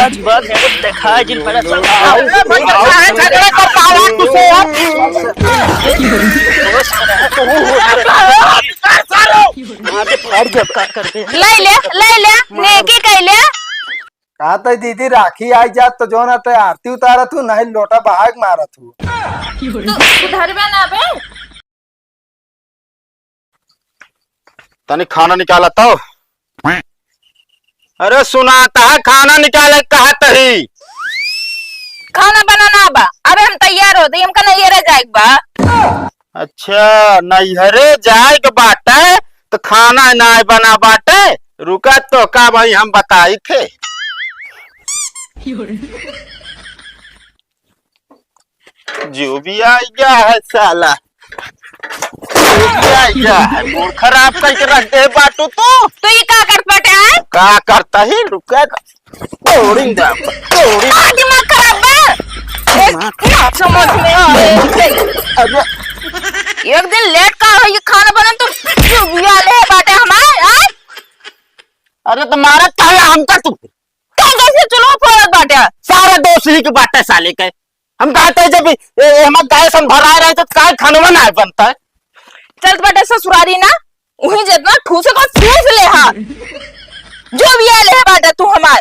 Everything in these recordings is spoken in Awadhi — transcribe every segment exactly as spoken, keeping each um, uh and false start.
आज बाद में कुछ दिखाए जिन बड़ा सब। अरे भाई, कहाँ झगड़ा करता है तू से यार? आगे फाड़ दे, का कर दे। ले ले, ले ले, नेकी कह ले। का तो दीदी राखी आई जात तो जो ना ते आरती उतारत हूँ, नहीं लोटा बहाग मारत हूँ। तू सुधरबे ना बे। तनी खाना निकाला तो। अरे सुनाता है खाना निकाले कहत ही। खाना बनाना बा, अबे हम तैयार होते, हमका नैहरे जाए के बा। अच्छा, नैहरे जाए के बाटे तो खाना ना बना बाटे। रुका तो का भाई हम बताई थे। जो भी आ गया है साला, जो भी आ गया है, मूड खराब करके रख दे बाटू तू। तो ये का करत बाटे, आय? का करता ही, रुका, तोड़ी दे, तोड़ी। का दिमाग खराब बा? एक ना समझ में आवे। अरे। एक दिन लेट का हो, ये खाना बनन तो जो भी आ ले बाटे हमार, आय? अरे तो मारत काहे हमका तू? तो कैसे चुल्हा फोड़त बाटे? सारा दोष ही के बाटे साले के। हम कहते हैं जब ए, ए, हमार गैस हम भरा रहे तो काय खानवा ना बनता है? चलत बाटे ससुरारी ना, उही जितना ठूसे को ठूस ले हा। जो भी आ ले बाटे तू हमार,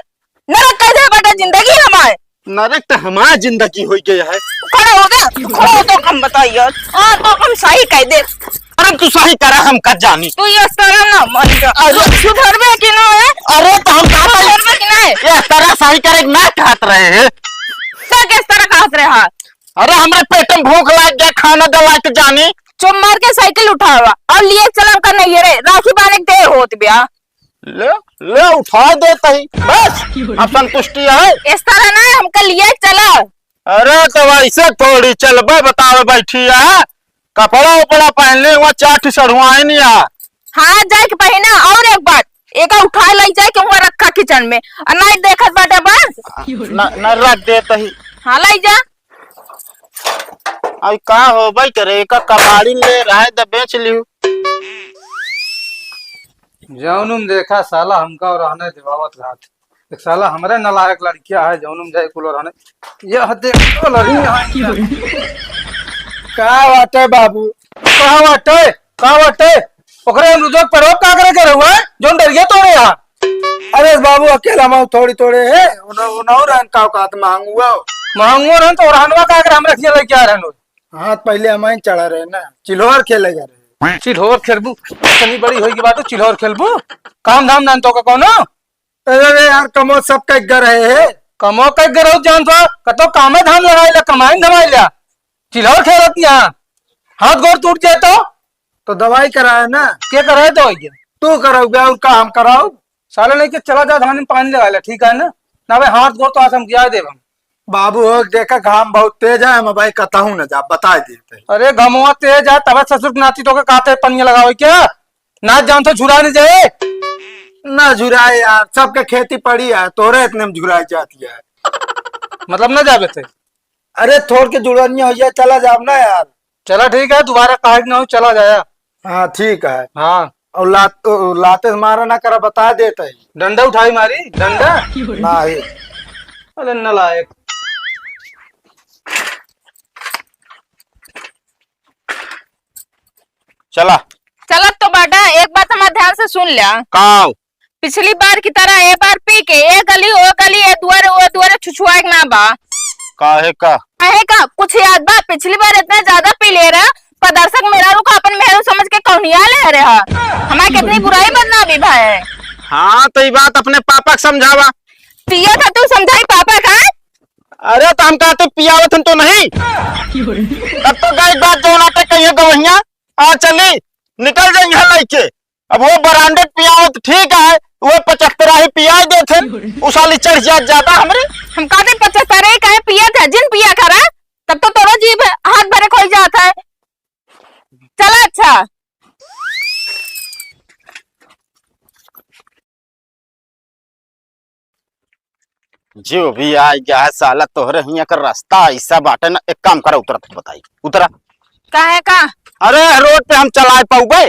नरक कर दे बाटे जिंदगी हमार। नरक तो हमार जिंदगी हो गया है। खड़ा हो गया, खड़ा हो तो हम बताइए। हाँ, तो हम सही कह दे। अरे तू सही करा, हम का जानी। तू ये तरह ना मर जा। अरे सुधरबे कि ना है? अरे तो हम कहा था सुधरबे कि ना है? ये तरह सही करे ना कहत रहे हैं। तो किस तरह कहत रहे हा? अरे हमरे पेट में भूख लाग गया, खाना दे ला के जानी। चुप मार के साइकिल उठावा और लिए चला कर नहीं रे, राखी बांधे के देर होत बिया। ले, ले उठा देता ही, बस अब संतुष्टि है। इस तरह ना हमका लिए चला। अरे तो वैसे थोड़ी चलबे, बतावे बैठी है, कपड़ा उपड़ा पहनले हुआ चार ठो सढ़ुआइन या। हाँ, जाए के पहिना। और एक बात, एका उठा ले जाए के हुआ रखा किचन में, और नहीं देखत बाटे बस। न, न रख देता ही। हाँ, ले जा। अब का हो भाई करे, एका कबाड़ी ले रहे तो बेच लिहू। जौन उन देखा साला हमका और रहने दिवावत रहत। एक साला हमरे नालायक लड़किया है, जौन उन जाए कुल और रहने। यह देखो लड़ी है। का बाटे बाबू? का बाटे? का बाटे? ओकरे अनुजो पर का करे के रहुआ? जौन डरिया तोड़े हा। अरे बाबू, अकेला माऊ थोड़ी तोड़े है, उन्हों, उन्हों रहन का औकात मांगुआ। मांगुआ रहन तो रहनवा का करे, हमरा खिया लेके आ रहन। हाथ पहले हमारे चढ़ा रहे ना, चिल्होर खेले जा रहे। चिल्होर खेलबू? इतनी बड़ी होई के बात, चिल्होर खेलबू? काम धाम जान तो का कौनो? अरे रे यार, कमो सब कह गर रहे है। कमो कह गर रहो जान तो, कतो कामे धाम लगाई ला, कमाई धमाई ला। चिल्होर खेलत यहाँ, हाथ गोड़ टूट जाए तो? तो दवाई कराए ना। के कराए दवाई के? तू कराओगे और का हम कराओ? साले लेके चला जा, धान में पानी लगा ले, ठीक है ना? ना भाई, हाथ गोड़ तो आज हम गिरा देब हम। बाबू हो, देखा घाम बहुत तेज है, हम भाई कतहूँ न जा, बताए देते हैं। अरे घमवा तेज है, तबे ससुर के नाती तोके कहते पनिया लगावे क्या? ना जान तो झुरा नहीं जाए। ना झुराए यार, सबके खेती पड़ी है, तोरे इतने में झुराए जाती है। मतलब ना जाबे थे? अरे थोड़ के जुड़निया हो जाए, चला जाब ना यार। चला ठीक है, दोबारा काहे के ना हो, चला जाया। हाँ ठीक है। हाँ। और लात, लाते से मारा ना करा, बता देता है। डंडा उठाई मारी, डंडा। ना ही। अरे नालायक। चला। चलत तो बाटा, एक बात हमार ध्यान से सुन ल्या। काव? पिछली बार की तरह ए बार पी के ए गली, ओ गली, ए दुआरे, ओ दुआरे छुछुआए के ना बा। काहे का? काहे का? कुछ याद बा? पिछली बार इतना ज्यादा पी ले रहा, पदरसक मेहरारू का अपन मेहरू समझ के कौनिया ले रहे हा। हमारे कितनी बुराई बदनामी भा है। हाँ, तो ये बात अपने पापा के समझावा। पिया था तू समझाई पापा का? अरे, तो हम कहते पियावत हम तो नहीं। तब तो गाय बात जौन आटे कहिए गवहिया, आ चली, निकल जाए यहाँ लइके। अब वो ब्रांडेड पियावत ठीक है, वो पचहत्तर ही पिया देते, उ साली चढ़ जात ज्यादा हमरे। हम कहते पचहत्तर ही काहे पिया था, जिन पिया करा, तब तो तोरो जीभ हाथ भरे खोई जात है। चला अच्छा। जो भी आ गया है साला, तोहरे हियां का रास्ता ऐसा बाटे ना, एक काम करा, उतरा, तू बताई, उतरा। काहे का? अरे, रोड पे हम चलाए पाउबे?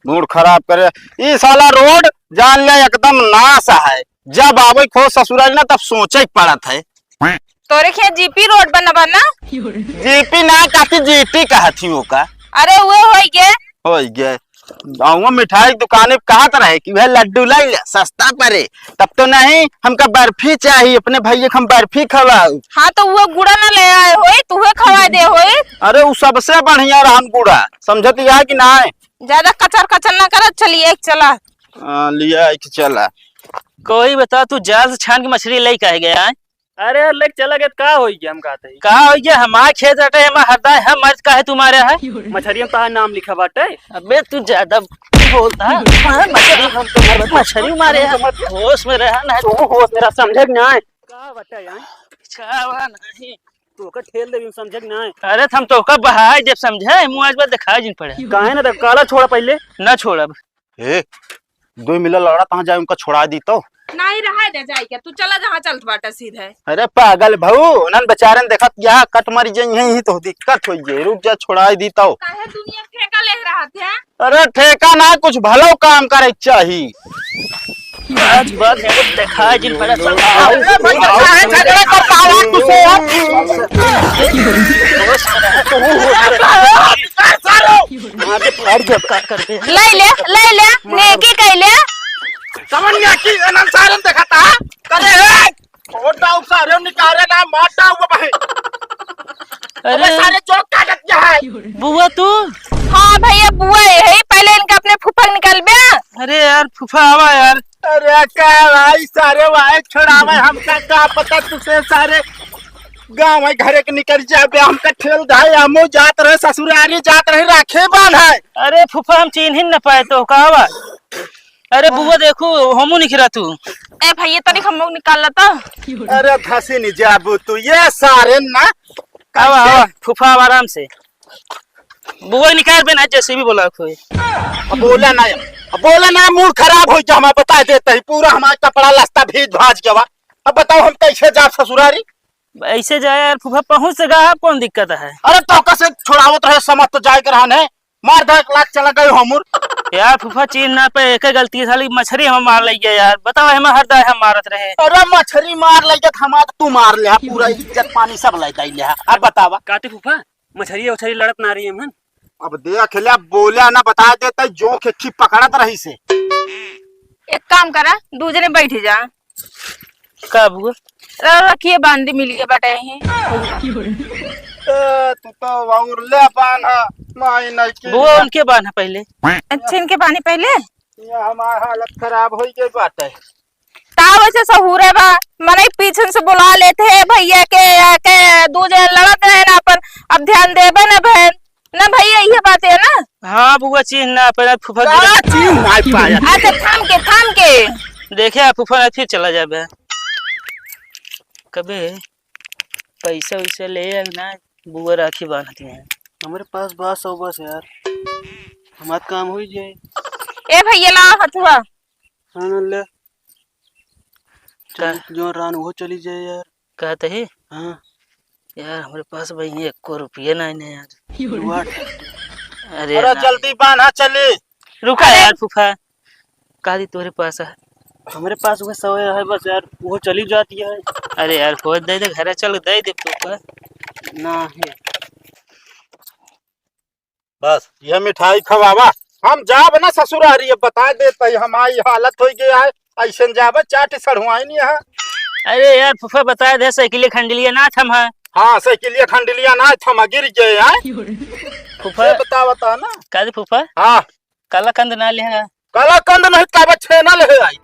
मूड खराब करे। ई साला रोड जान ले एकदम नाश है। जब आवे खो ससुराल ना तब सोचे के पड़त है। तोरे खेत जीपी रोड बनबा ना? जीपी ना काकी, जीटी कहत ही ओका। अरे उहे होई गे। होई गे। गाँव में मिठाई के दुकाने पे कहत रहे कि वह लड्डू लाई ले सस्ता परे। तब तो नहीं, हमका बर्फी चाहिए, अपने भैया के हम बर्फी खवाऊ। हाँ तो वो गुड़ा ना ले आए होई, तुहे खवाए दे होई। अरे वो सबसे बढ़िया रहन गुड़ा, समझत यह कि ना? ज्यादा कचर कचर ना करत, चलिए एक चला। हाँ, लिया एक चला। कोई बता, तू जाल से छान के मछली ले काहे गया है? अरे यार, लेके चला गया तो का होई गया, हम कहते ही। का होई गया? हमार खेत रटे, हमार हरदा है, हम मर्द काहे तू मारे है? मछरिया में तहार नाम लिखा बाटे। अबे तू ज्यादा बोलता है। हाँ, मछरी हम तो मारे, मछरी मारे है। होश में रहा ना। तू होश में रहा, समझे कि ना? का बाटे यार? का बा नहीं? तू ओकर ठेल देबी, समझे कि ना? अरे हम तो ओकर बहाई जब समझे, मुँह आज बार दिखाई जिन पड़े। काहे ना, तो काला छोड़ा पहले। ना छोड़ब। ए, दो मिला लड़ा तहाँ जाए, उनका छोड़ा दी तो। नहीं, रहे दे जाए के, तू चला जहाँ चलत बाटा सीधे। अरे पागल भाऊ, उन्हन बेचारन देखत यहाँ कट मर जाई, यही तो दिक्कत होई है। रुक जा, छोड़ा दी तो। काहे दुनिया ठेका ले रहा थे? अरे ठेका ना, कुछ भलो काम करे के चाही। आज बात है, देखा जिन बड़ा सब। अरे भाई, काहे झगड़ा करता है तू से यार? आज फाड़ के का कर दे। ले ले, ले ले, नेकी कैले। कमन नेकी, एनन सारन देखता। करे, ए, छोटा उपसारे निकाले ना, मार डाउबा भाई। अरे। अबे सारे जोक काटत क्या है? बुआ तू? हाँ भैया, बुआ है, पहले इनका अपने फूफा के निकाल बे। अरे यार, फूफा आवा यार। अरे का भाई, सारे भाई छोड़ावे, हमका का पता तुसे सारे गाँव है, घरे के निकल जाबे, हमका ठेल धाए, हमो जात रहे ससुरारी, जात रहे राखे बांधाए। अरे फूफा, हम चिन्हिन न पाए तो का बा? अरे बुआ देखू, हमू निकरा तू। ए भैया, तनिक हमो निकाल ला तो। अरे धसी नहीं जाबू तू, ये सारे ना। आवा, आवा, फूफा आवा आराम से। बुआ निकाल बे ना, जैसे भी बोला कोई। अब बोला ना, अब बोला ना, मूड खराब हो जा, हम बता देते ही, पूरा हमारा कपड़ा लत्ता भीज भाज गवा। अब बताओ हम कैसे जाब ससुरारी? ऐसे जाए यार फूफा, पहुँच से गा, कौन दिक्कत है? अरे तो कैसे छोड़ावत रहे, समझ तो जाए के रहन है, मार दे एक लाख चला गए हमर। यार फूफा चीन ना पे एक गलती साली मछरी हम मार लइगे यार, बताओ हम हर दाए हम मारत रहे। अरे मछरी मार लइगे त हमार तू मार ले, पूरा इज्जत पानी सब ले दाई ले। अब बतावा। काते फूफा, मछरी उछरी लड़त ना रही हमन। अब देख ले, अब बोला ना, बता देते जो खेखी पकड़त रही से। एक काम करा, दू जने बैठ जा। का बुआ? र-, रखिए बांधी मिल गया बटे ही। ए, तू तो और ले बांधा, माई नहीं की। बुआ उनके बांधा पहले। अच्छा, इनके बांधी पहले? ये हमार हालत खराब हो गई बाटे। का वैसे सहूरे बा, मने पीछन से बुला लेते हैं भैया के, या के दू जने लड़त रहे ना अपन, अब ध्यान देबे ना बहन। ना भैया, ये बात है ना? हाँ बुआ, चीन्ह ना पाया, फूफा गिरा। का चीन्ह ना पाया? अच्छा, थाम के, थाम के। देखे, आ फूफा ना फिर चला जाबे। कबे पैसा वैसा ले आए ना, बुआ राखी बांधती हैं। हमारे पास बा सौ बस यार, हमार काम हो ही जाए। ए भैया, ला हथुआ। हाँ, ले। का? चल, जो रान वो चली जाए यार। कहत ही? हाँ। यार, हमरे पास भाई एको रुपया नाहीं है यार। जुआ ठेक। अरे अरे ना। जल्दी बांधा चली। रुका अरे। यार फूफा, कह दी तोरे पास है। हमरे पास वो सौ है बस यार, वो चली जाती है। अरे यार, हो दे दे, घर चल दे दे फूफा। ना है। बस, ये मिठाई खवावा। हम जाब ना ससुरारी, अब बता देत ही, हमारी हालत हो गई है, ऐसे न जाबे, चाट सड़ुआई नहीं है। अरे यार, फूफा बता दे, साइकिलिया खंडिलिया ना थमा। हाँ, साइकिलिया खंडिलिया ना थमा, गिर गए हैं। फूफा। ये बता, बता ना। का दे फूफा? हाँ। काला कंद ना ले है। काला कंद नहीं, काबा छेना ले आई।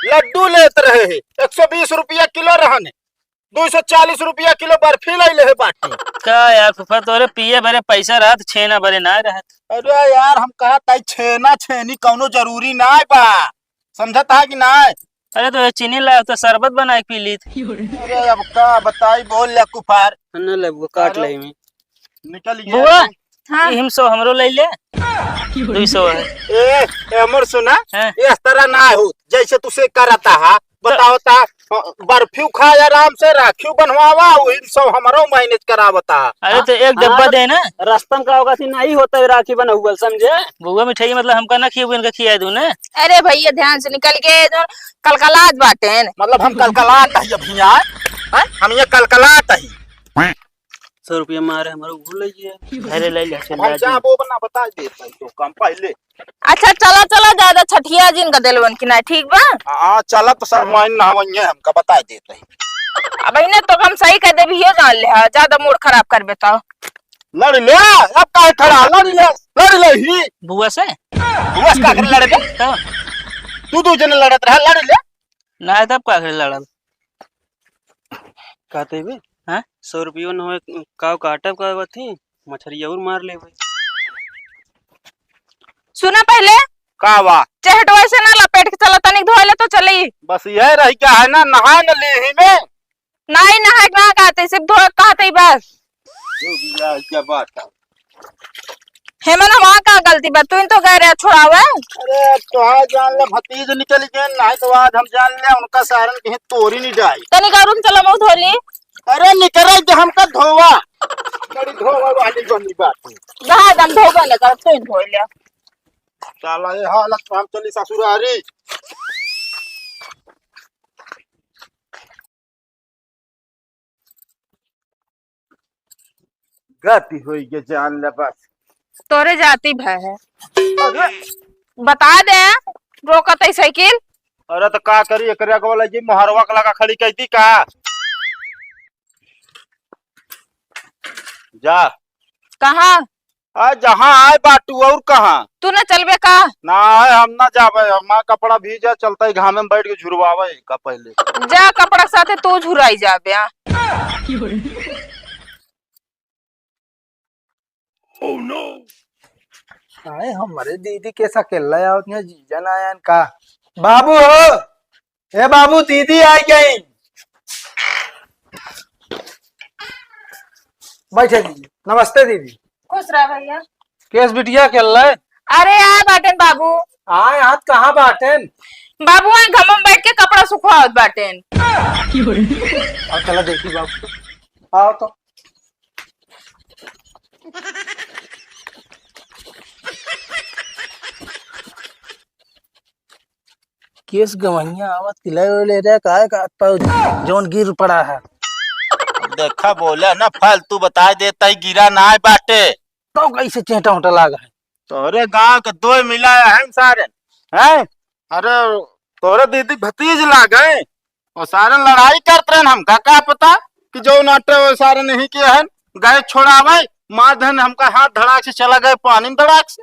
लड्डू लेत रहे हैं, एक सौ बीस रुपया किलो रहने। दो सौ चालीस रुपया किलो बर्फी लइ लेहे बाटी। का यार फूफा, तोरे पिए बरे पैसा रहत, छेना बरे ना रहत। अरे यार, हम कहत हई छेना छेनी कौनो जरूरी नाय बा, समझत हा कि नाय? अरे तो ये चीनी लाए तो शरबत बनाए के पी लीत। अरे अब का बताई, बोल ले कुफार। ना ले, वो काट अरे। ले में। निकल गया बुआ, तू। हाँ। इहिम सौ हमरो ले ले। दो सौ है। ए, ए, हमर सुना, हाँ। ए, इस तरह ना हो, जैसे तुसे करता हा, बतावता, बर्फी खा आराम से, राखी बंधवावा, वही सब हमरो मैनेज करावता। अरे तो एक डब्बा हाँ, दे ना। रस्तम का होगा थी, नहीं होता है राखी बनहुआ, समझे? बउआ मिठाई मतलब हमका ना खियाबू, इनका खिया दू ना। अरे भैया ध्यान से निकल के जो कलकलात बाटेन। मतलब हम कलकलात ही अभी यहाँ, हैं? हम ये कलकलात ही। सौ रुपया मारे हमारे, वो ले लिए। अरे ले ले, चल हम ले जा। वो बना बता देता है तो काम पहले। अच्छा, चला, चला, ज्यादा छठिया जिन का दिलवन की ना, ठीक बा? हाँ, चला तो सर, वहीं ना, वहीं है, हमका बता देते हैं। अब इन्हें तो हम सही कह देबी, यो जान ले, हाँ, ज्यादा मूड खराब करबे तो। लड़ ले, अब काहे खड़ा, लड़ ले, लड़ ले ही। बुआ से? बुआ से का करे लड़बे? तो? तू दू जने लड़त रहा, लड़ ले। ना, तब का करे लड़ब? कहते बे? हाँ? सौ रुपयो न होए, काव काटब का बथी, मछरी और मार ले भाई। सुना पहले। का बा? चेहट वैसे ना लपेट के चला, तनिक धोए ले तो चली। बस यह रह गया है ना, नहा न ले ही में। नहीं नहाए के ना कहते, सिर्फ धोए के कहते ही बस। जो भी है, क्या बात है? हेमन, हमार का गलती बा? तू ही तो गए रहे छुड़ावे। अरे, तोहार जान ले, भतीज निकल गए, नहीं तो आज हम जान ले, उनका सारन कहीं तोरी नहीं जाई। तनी गौरव चलो, मुंह धो ली। अरे, निकरे जे हमका धोवा। बड़ी धोवा वाली बनी बात। जहाँ दम धोबे न कर, तू ही धो ले। साला, ये हालत में हम चली ससुरारी। गति होई के जान ले बस। तोरे जाति भय है। अरे। बता दे, रोकत है साइकिल। अरे तो का करी, एकरे अगवा लगी मोहरवा के लगा खड़ी कैती का? जा। कहाँ? आ, जहाँ आए बाटू, और कहाँ? तू ना चलबे का? ना आए, हम ना जाबे, हमार कपड़ा भीजा, चलता ही घामे में बैठ के झुरवावे का पहले। जा, कपड़ा साथे तू झुराई जाबे, आ। Oh no! आए हमरे दीदी के सकेला आवत नहीं, जीजा ना आयन का? बाबू हो, ए बाबू, दीदी आ गई। बैठे दीदी। नमस्ते दीदी। खुश रह भैया। केस बिटिया के ले? अरे आ बाटेन बाबू। आए हाथ कहाँ बाटेन? बाबू आए घाम में बैठ के कपड़ा सुखवावत बाटेन। और चला देखी बाबू। आओ तो। केस गवैया आवत कि ले ले रे, काहे का हाथ पाँव जौन गिर पड़ा है। देखा बोला ना, फालतू बताए देता ही, गिरा ना है बाटे। तो कैसे चेंटा उंटा लाग है? तोरे गांव के दो मिला है सारे, हैं? अरे, तोरे दीदी भतीज लाग है। वो सारे लड़ाई करत रहन, हमका का पता कि जो नाटे वो सारे नहीं किए हैं, गए छोड़ावे, मार देन हमका हाथ धड़ाक से चला गए पानी में धड़ाक से।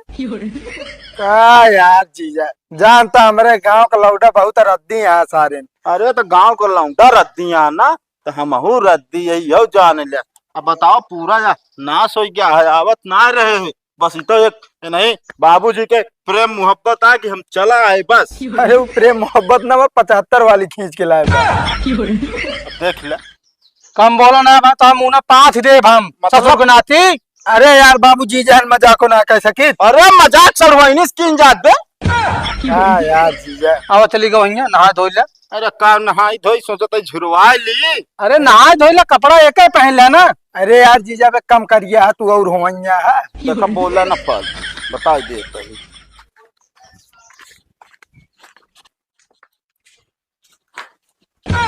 का यार जीजा, जानता हमरे गांव का लौंडा बहुत रद्दी है सारे। अरे तो गांव का लौंडा रद्दी है ना, तो हमहू रद्दी है, यो जान ले। अब बताओ, पूरा या नाश हो गया है, आवत ना रहे हैं। बस इतो एक, ये नहीं, बाबूजी के प्रेम मोहब्बत आ कि हम चला आए बस। अरे वो प्रेम मोहब्बत ना, वो पचहत्तर वाली खींच के लाए बा। अब देख ले। कम बोलो ना, बात हम उन्हें पाँच देब हम, मतलब? ससुर के नाती। अरे यार बाबूजी, जहन मजाको ना कह सकित। अरे मजाक सर वही नहीं कीन जात बे। हाँ यार जीजा। आओ चली गवैया, नहा धो ले। अरे का नहाई धोई, सोचत है झुरवाई ली। अरे नहाई धोई ला, कपड़ा एक ही पहन ले ना। अरे यार जीजा बे, कम कर गया है तू और होवैया है। देखा बोला ना पल, बता दे कहीं।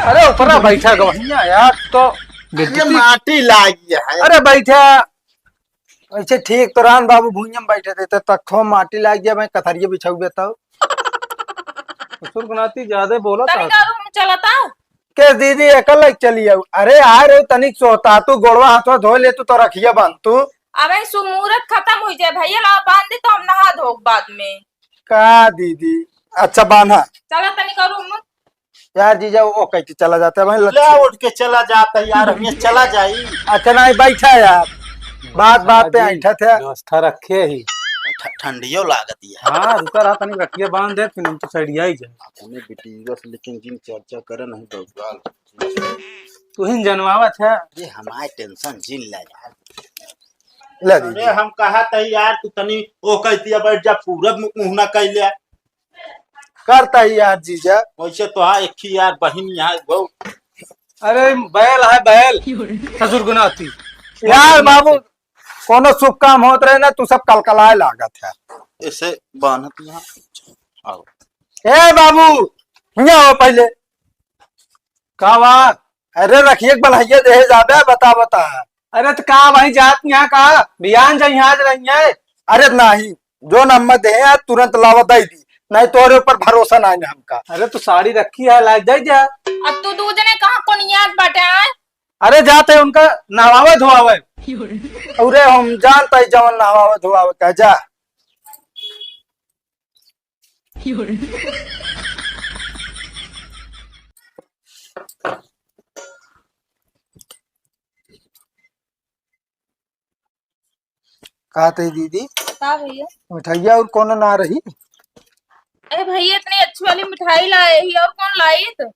अरे ऊपरा बैठा गवैया यार, तो ये बेइज्जती। माटी लागी है। अरे बैठा। ऐसे ठीक तो रहन बाबू, भुइयां में बैठे थे, तो तख्तो माटी लाग गया, मैं कथरिया बिछाऊ बेता। ससुर के नाती ज्यादा बोला तनी था। का रूम में चलता? के दीदी एकल लग चली आऊ। अरे आ रे तनिक सोता, तू गोड़वा हाथवा धो ले, तू तो रखिया बांध तू। अबे सु मुहूर्त खत्म हो जाए भैया, ला बांध दे तो हम नहा धो बाद में। का दीदी, अच्छा बांधा। चला तनी का रूम में। यार जीजा, वो कह के चला जाता है भाई, ले लच्छी। उठ के चला जाता है यार, हम ये चला जाई। अच्छा नहीं, बैठा यार, बात बात पे जी, ऐंठा थे। व्यवस्था रखे ही। ठ-, ठंडियो लागत है। हाँ, रुका रहा, तनी रखिए, बांध दे, फिर हम तो सड़िया ही जाए। अपने बिटिया से लेकिन जिन चर्चा करे नहीं बउआल। तू ही जनवावत है। ये हमारे टेंशन जिन ले यार। ले अरे दीदी। हम कहा था यार, तू तनी ओ कहती है, बैठ जा, पूरब मुंह ना कह ले। करता ही यार जीजा। वैसे तो हाँ, एक ही यार बहिन यहाँ गो। अरे बैल है, बैल। ससुर गुनाती। यार बाबू, कोनो शुभ काम होत रहे ना, तू सब कलकलाए लागत है। ऐसे बान्हत यहाँ। आओ। ए बाबू, हियाँ आओ पहले। का बा? अरे रखिए के बलहैया देहे जाबे, बता, बता। अरे त का वहीं जात यहाँ का? बिहान जाई आज रही है। अरे नाही, जो नम्मा देहे आज तुरंत लावा दई दी, नहीं तोरे ऊपर भरोसा नाही ना हमका। अरे तू साड़ी रखी है, लाज दे जा। अब तू दू जने कहाँ कोनियात बाटे आए? अरे जाते उनका नहवावे धोआवे। अरे हम जानता ही जवन नहवावे धोआवे का जा। का तई दीदी? का भैया? मिठाइया और कोनो ना रही? अरे भैया, इतनी अच्छी वाली मिठाई लाए ही और कौन लाई तो?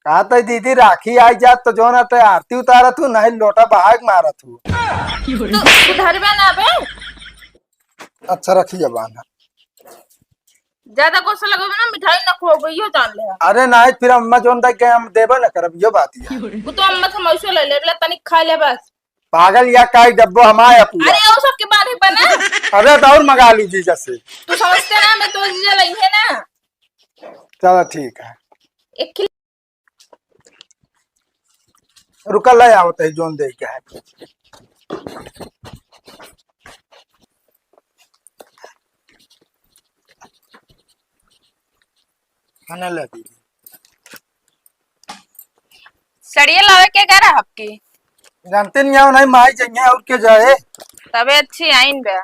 का तई दीदी, राखी आई जात तो जो ना ते आरती उतारत हूँ, नहीं लोटा बहाग मारत हूँ। तू सुधरबे ना बे। अच्छा रखिए बाना। ज्यादा गुस्सा लगोगे ना, मिठाई ना खो गई हो, जान ले। अरे नहीं, फिर अम्मा जोन दे के हम देबे ना करब, यो बात है। वो तो अम्मा से मौसो ले ले, बोला तनिक खा ले बस। पागल या काई डब्बो हमारे पूरा। अरे वो सबके बारे में बना। अरे तो और मंगा लू जीजा से। तू समझते ना, मैं तो जीजा लई है ना। चलो ठीक है। एक किलो। रुका, ले आवत है, जोन दे के है। खाना ला दीदी। सड़िया लावे के कह रहा आपकी? जानते नहीं आओ, नहीं माई जइहे और के जाए। तबे अच्छी आइन बे।